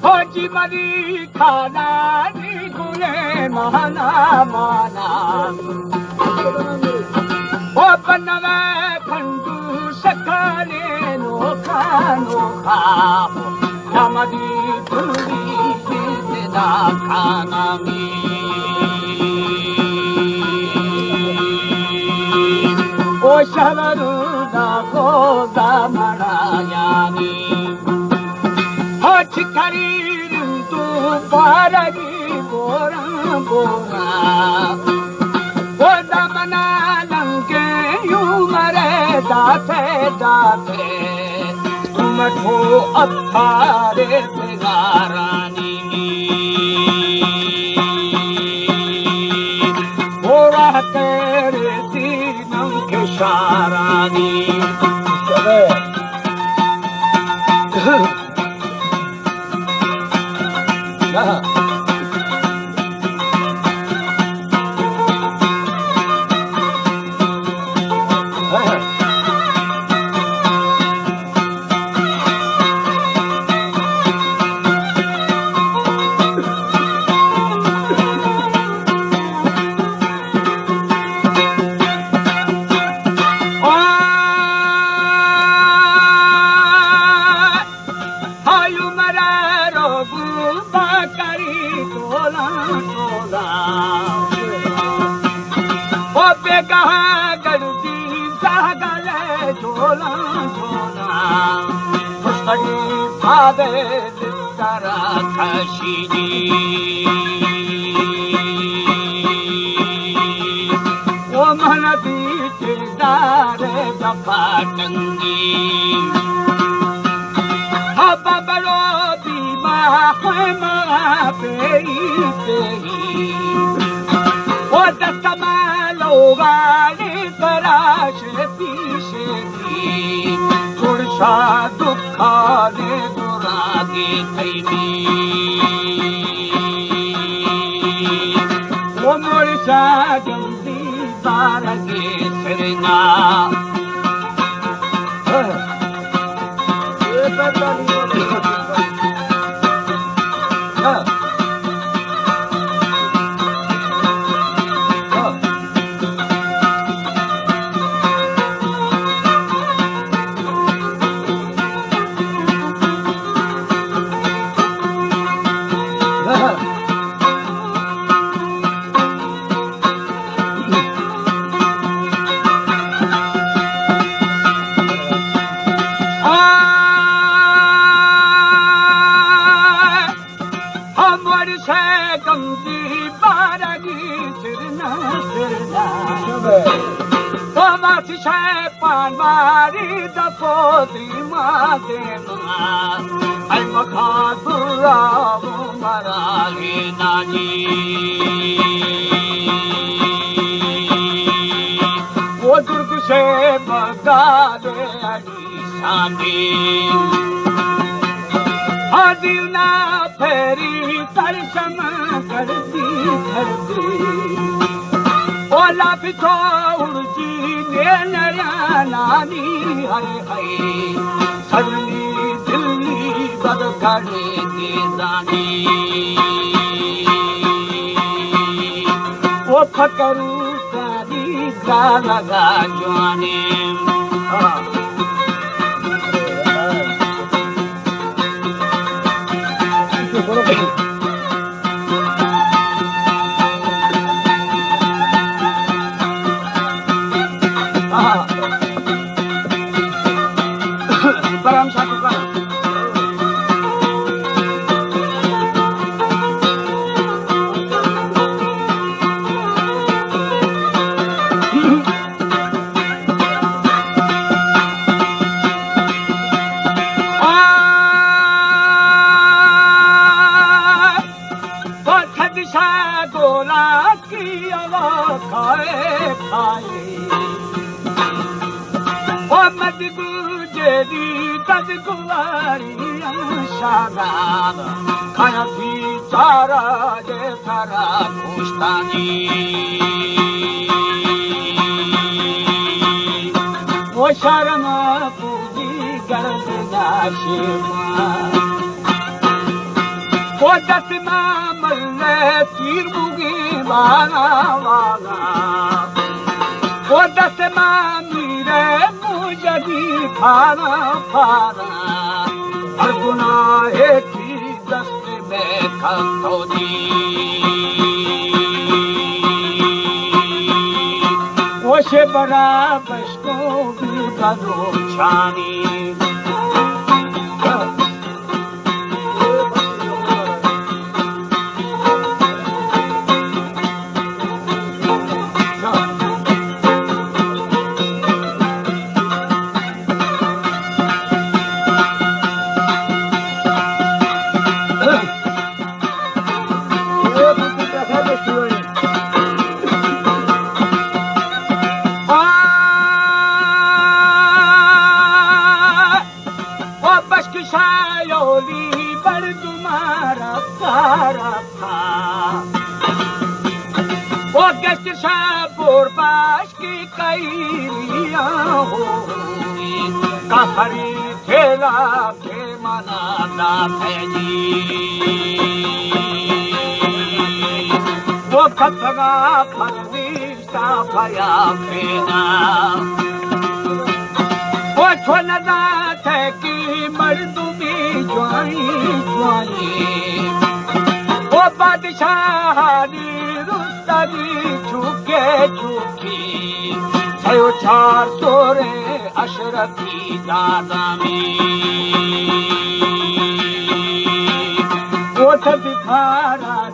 فوجی مری کھانا نی گلے مانا مانا۔ او بنوے پھنڈو سکانے نوکا نوکا۔ نمدی دلی جیت دا کھانا می۔ او شہر دا کو دا مڑا یعنی۔ ہچ کری تو بارگی بورا بورا۔ او دمنا لنگے یوں مرے داتے داتے۔ تم کو اتھارے پگارانی۔ بورا تیرے دینم کے شارانی۔ ہایو مرا روگو باکری ٹولا ٹولا۔ او بیگاہ گڑدی ساگل جولا جولا۔ پشتگی پادے ترا کشیدی۔ او من بیت دار دپا ٹنگی۔ ہب بلو دیما ما پیری پیری۔ او دست ما لوگانی تراش پیشے۔ ترشا دکھانے دراگے تیمی۔ او مرشا جلدی بارگے سرنا۔ ہموڑ سے گمزی بارگی سرنا سرنا۔ تو ماسی سے پان ماری دپو دیما دیما۔ اے مخا دراو مرالی نانی۔ وہ درد سے بگالے سانی۔ ہادینا پھیری ترسم کردی کردی۔ اولا پتو اڑجی نینرا نانی ہائے ہائے۔ سرنی دلی بد کھڑے دیدانی۔ او پھکرو ساری گا لگا جوانے۔ ہاں۔ ہاں۔ برام شاہ کو کہا۔ آ، پتھر شاہ گولا کی علاقہ کھائے۔ مد گل جیڑی دد گواری شادان، کھایا تھی چارا جے سارا کوشتانی۔ وہ شرم پوجی گرد ناشیما۔ وہ دست ما ملے تیر بوگی والا والا۔ وہ دست ما میرے موجدی پھارا پھارا۔ ہر گناہ کی دست میں کھتو دی۔ وہ شے برابر تو بھی بلوچانی۔ آ، و بشک شایولی مردم رفتا رفتا۔ و گشت شاہ بور باش کی کئیریاں ہوئی، کفری تھیلا کے منا داتے جی۔ وہ کتنا پھرنی تا پیا پینا۔ وہ چون داتے کی مردمی جوانی جوانی۔ وہ بادشاہانی رستنی چوکے چوکی۔ سیو چار سورے اشرفی دادامی۔ وہ تب پھارا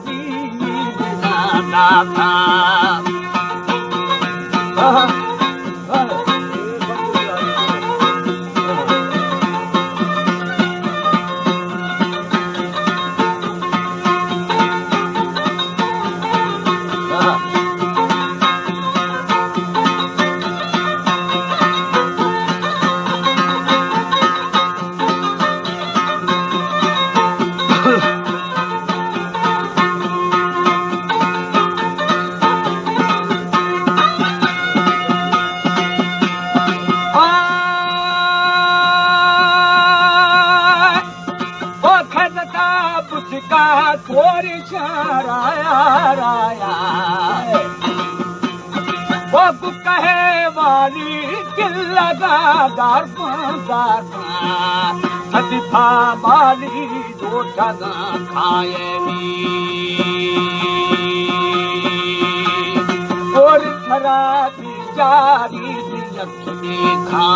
او کھدتا بچکا کور شارایا رایا۔ او کہے والی دل لگا دار پان دار پان۔ سدی پا مالی دوٹگاں کھائینی۔ اور تھرا بچاری دیکھ دیکھا۔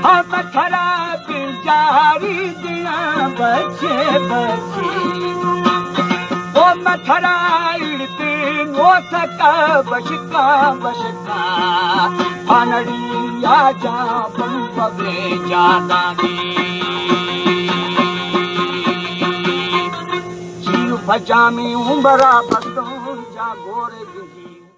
ہم تھرا بچاری دیاں بچے بچے۔ او متھرا اڑتی نو سکا بشکا بشکا۔ پانڑی آ جا بن پگے جادانی۔ جیو پجامی عمرا بندوں جا گورے۔